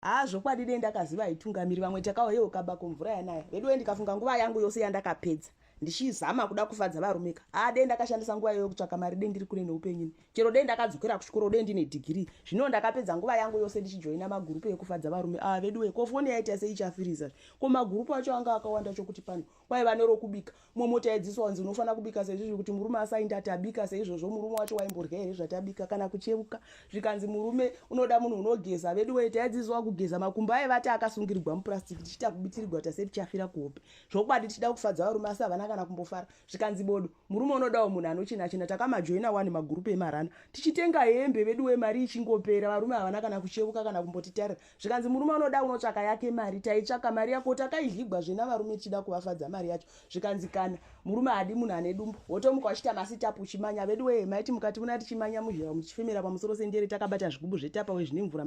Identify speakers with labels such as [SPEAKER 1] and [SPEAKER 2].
[SPEAKER 1] Haa zvokwadi dei ndakaziva haitungamiri vamwe takauheuka bako mvura yanaya veduwe ndikafunga nguva yangu yose yandakapedza ndichizama kuda kufadza varumeka haa dei ndakashandisa nguva iyoyo kutsvaka mari dei ndiri kure neupenyini chero dei ndakadzokera kuchikoro dei ndine dhigiri zvino ndakapedza nguva yangu yose ndichijoina magurupu ekufadza varume aa veduwe ko foni yaita sei ichafiriza ko magurupu acho anga akawanda chokuti pano kwaiva nerokubika momo taidzidziswa kunzi unofanira kubika seizvizvi kuti murume asainda ati abika seizvozvo murume wacho waimborya here zvatabika kana kucheuka zvikanzi murume unoda munhu unogeza veduwe taidzidziswa kugeza makumbo aivati akasungirirwa mupurasitiki tichiita kubitirirwa tase tichafira kuhope zvokwadi tichida kufadza varume asi havana kana kumbofara zvikanzi bodo murume unodawo munhu anochena chena takamajoina wani magurupu emarana tichitenga hembe veduwe mari ichingopera varume havana kana kucheuka kana kumbotitarira zvikanzi murume unoda unotsvaka yake mari taitsvaka mari yako takaidligwa zvena varume tichida kuvafadza mari yacho zvikanzi kana murume haadi munhu ane dumbu wotomuka uchiita masitapu uchimanya veduwee maiti mukati muna tichimanya muzhira muchifemera pamusoro sendere takabata zvigubu zvetapawe zvine mvura.